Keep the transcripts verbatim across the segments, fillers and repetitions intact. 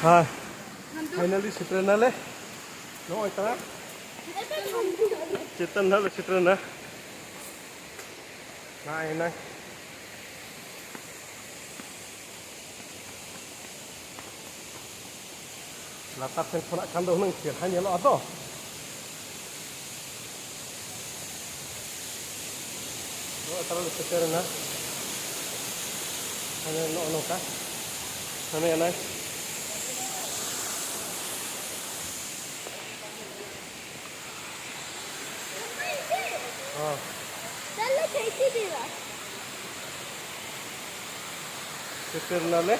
ᱦᱮᱸ, ᱯᱷᱟᱭᱱᱟᱞᱤ ᱥᱮᱴᱮᱨ ᱮᱱᱟᱞᱮ᱾ ᱱᱚᱜᱼᱚᱭ ᱛᱟᱲᱟ ᱪᱮᱛᱟᱱ ᱫᱷᱟᱯ ᱞᱮ ᱥᱮᱴᱮᱨ ᱮᱱᱟ᱾ ᱱᱚᱜᱼᱚᱭ ᱮᱱᱟᱝ ᱞᱟᱛᱟᱨ ᱥᱮᱱ ᱠᱷᱚᱱᱟᱜ ᱠᱷᱟᱱ ᱫᱚ ᱦᱩᱱᱟᱹᱝ ᱪᱮᱦᱨᱟ ᱧᱮᱞᱚᱜᱼᱟ ᱛᱚ᱾ ᱱᱚᱜᱼᱚᱭ ᱛᱟᱦᱞᱮ ᱞᱮ ᱥᱮᱴᱮᱨᱮᱱᱟ᱾ ᱦᱟᱱᱮ ᱱᱚᱜᱼᱚ ᱱᱚᱝᱠᱟ᱾ ᱦᱟᱱᱮ ᱟᱱᱟᱭ᱾ ᱦᱚᱸ᱾ ᱥᱮᱴᱮᱨ ᱱᱟᱞᱮ᱾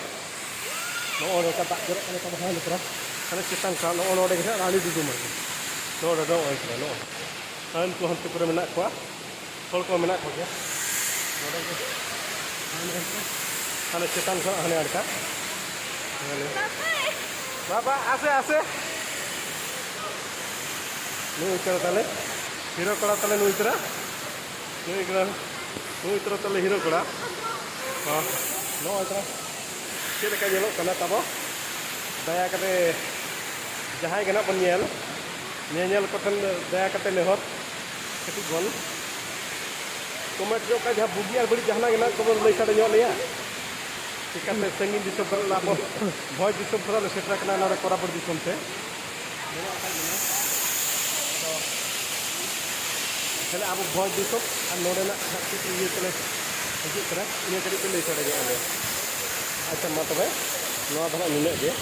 ᱱᱚᱜᱼᱚ ᱱᱚᱝᱠᱟ ᱫᱟᱜ ᱡᱚᱨᱚᱜ ᱠᱟᱱᱟ ᱛᱟᱵᱚ ᱦᱟᱸᱜ ᱱᱤᱛᱚᱜ᱾ ᱦᱟᱱᱮ ᱪᱮᱛᱟᱱ ᱠᱷᱚᱱ ᱱᱚᱜᱼᱚ ᱱᱚᱰᱮ ᱜᱮ ᱦᱟᱸᱜ ᱨᱟᱱᱤ ᱫᱩᱫᱩᱢ ᱟᱨᱠᱤ᱾ ᱱᱚᱰᱮ ᱱᱚᱜᱼᱚᱭ ᱠᱟᱱᱟ, ᱱᱚᱜᱼᱚᱭ᱾ ᱦᱟᱱᱠᱩ ᱦᱟᱱᱛᱮ ᱠᱚᱨᱮ ᱢᱮᱱᱟᱜ ᱠᱚᱣᱟ, ᱦᱚᱲ ᱠᱚ ᱢᱮᱱᱟᱜ ᱠᱚᱜᱮᱭᱟ᱾ ᱱᱚᱰᱮ ᱜᱮ᱾ ᱦᱟᱱᱮ ᱪᱮᱛᱟᱱ ᱠᱷᱚᱱ ᱦᱟᱱᱮ ᱟᱲᱠᱟ᱾ ᱦᱟᱱᱮ᱾ ᱵᱟᱵᱟ, ᱟᱥᱮ, ᱟᱥᱮ᱾ ᱱᱩᱭ ᱩᱛᱟᱹᱨ ᱛᱟᱞᱮ᱾ ᱦᱤᱨᱳ ᱠᱚᱲᱟ ᱛᱟᱞᱮ ᱱᱩᱭ ᱩᱛᱟᱹᱨᱟ᱾ ᱱᱩᱭ ᱠᱟᱱᱟ, ᱱᱩᱭ ᱛᱚᱨᱟ ᱛᱟᱞᱮ ᱦᱤᱨᱳ ᱠᱚᱲᱟ᱾ ᱦᱚᱸ, ᱱᱚᱜᱼᱚᱭ ᱛᱚᱨᱟ ᱪᱮᱫ ᱞᱮᱠᱟ ᱧᱮᱞᱚᱜ ᱠᱟᱱᱟ ᱛᱟᱵᱚ᱾ ᱫᱟᱭᱟ ᱠᱟᱛᱮ ᱡᱟᱦᱟᱸᱭ ᱜᱮ ᱱᱟᱜ ᱵᱚᱱ ᱧᱮᱞ, ᱧᱮᱧᱮᱞ ᱠᱚᱴᱷᱮᱱ ᱫᱟᱭᱟ ᱠᱟᱛᱮ ᱱᱮᱦᱚᱨ, ᱠᱟᱹᱴᱤᱡ ᱵᱚᱱ ᱠᱚᱢᱮᱱᱴ ᱧᱚᱜ ᱠᱟᱜ, ᱡᱟᱦᱟᱸ ᱵᱩᱜᱤ ᱟᱨ ᱵᱟᱹᱲᱤᱡ ᱡᱟᱦᱟᱱᱟᱜ ᱜᱮ ᱱᱟᱜ ᱠᱚᱵᱚᱱ ᱞᱟᱹᱭ ᱥᱟᱰᱮ ᱧᱚᱜ ᱞᱮᱭᱟ᱾ ᱪᱤᱠᱟᱹᱛᱮ ᱥᱟᱺᱜᱤᱧ ᱫᱤᱥᱚᱢ ᱠᱷᱚᱱᱟᱜ ᱟᱵᱚ ᱵᱷᱚᱸᱡᱽ ᱫᱤᱥᱚᱢ ᱠᱷᱚᱱᱟᱜ ᱞᱮ ᱥᱮᱴᱮᱨ ᱟᱠᱟᱱᱟ ᱱᱚᱰᱮ ᱠᱚᱨᱟᱯᱩᱨ ᱫᱤᱥᱚᱢ ᱛᱮ᱾ ᱢᱮᱱᱟᱜ ᱟᱠᱟᱫ ᱵᱚᱱᱟ᱾ ᱟᱫᱚ ᱛᱟᱦᱞᱮ ᱟᱵᱚ ᱵᱷᱚᱸᱡᱽ ᱫᱤᱥᱚᱢ ᱟᱨ ᱱᱚᱰᱮᱱᱟᱜ ᱦᱟᱸᱜ ᱪᱮᱫ ᱤᱭᱟᱹ ᱛᱮᱞᱮ ᱦᱤᱡᱩᱜ ᱠᱟᱱᱟ, ᱤᱱᱟᱹ ᱠᱟᱹᱴᱤᱡ ᱯᱮ ᱞᱟᱹᱭ ᱥᱟᱰᱮ ᱧᱚᱜ ᱟᱞᱮᱭᱟ᱾ ᱟᱪᱪᱷᱟ, ᱢᱟ ᱛᱚᱵᱮ, ᱱᱚᱣᱟ ᱫᱚ ᱦᱟᱸᱜ ᱱᱤᱱᱟᱹᱜ ᱜᱮ᱾